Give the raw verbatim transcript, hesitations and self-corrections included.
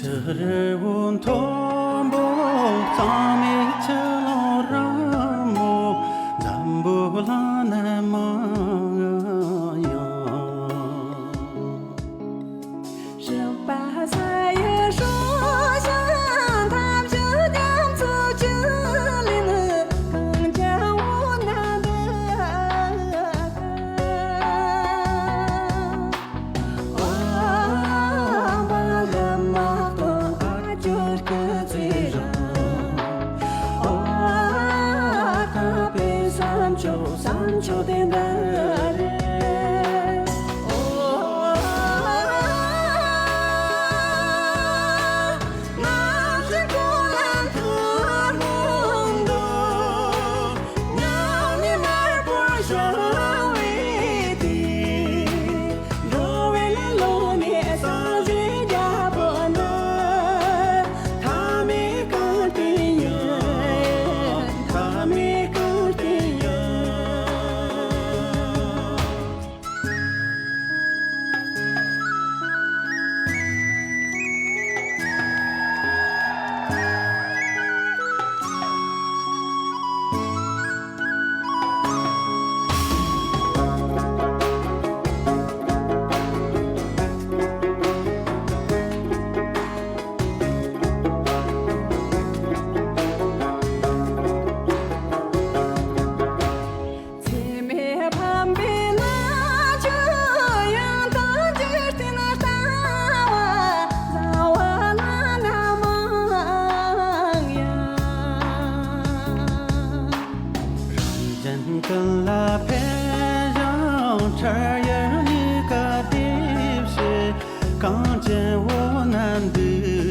ཕྱི་རོལ་པོ་མཐོན་པོ་གཙང་མའི་ཆུ་ཀླུང་རིང་མོ། འཛམ་བུ་གླིང་ན་མང་ཡང་། སྲིད་པ་ས་ཡི་སྲོག་ཤིང་ཐམས་ཅད་རྒྱ་མཚོ་བཅུད་ལས་ནི། གངས་ཅན་འོད་སྣང་འདི་ཀ། འགྲོ་བའི་ལམ་ནས་སངས་རྒྱས་རྒྱལ་པོ་འདི། ཐ་མའི་གངས་ཅན་ཡིན། ཐ་མའི་གངས་ཅན་ཡིན། ཚད་མེད་ཕམ་པའི་ལྷ་ཆོས་དབྱིངས་དང་འཇིག་རྟེན་ལྟ་བ་བཟང་བ་ལ་ན་མང་ཡང་། རང་གཞན་ཀུན་ལ་ཕན་ཞིང་འཕྲལ་ཡུན་གཉིས་ཀ་བདེ་བྱེད། གངས་ཅན་འོད་སྣང་འདི་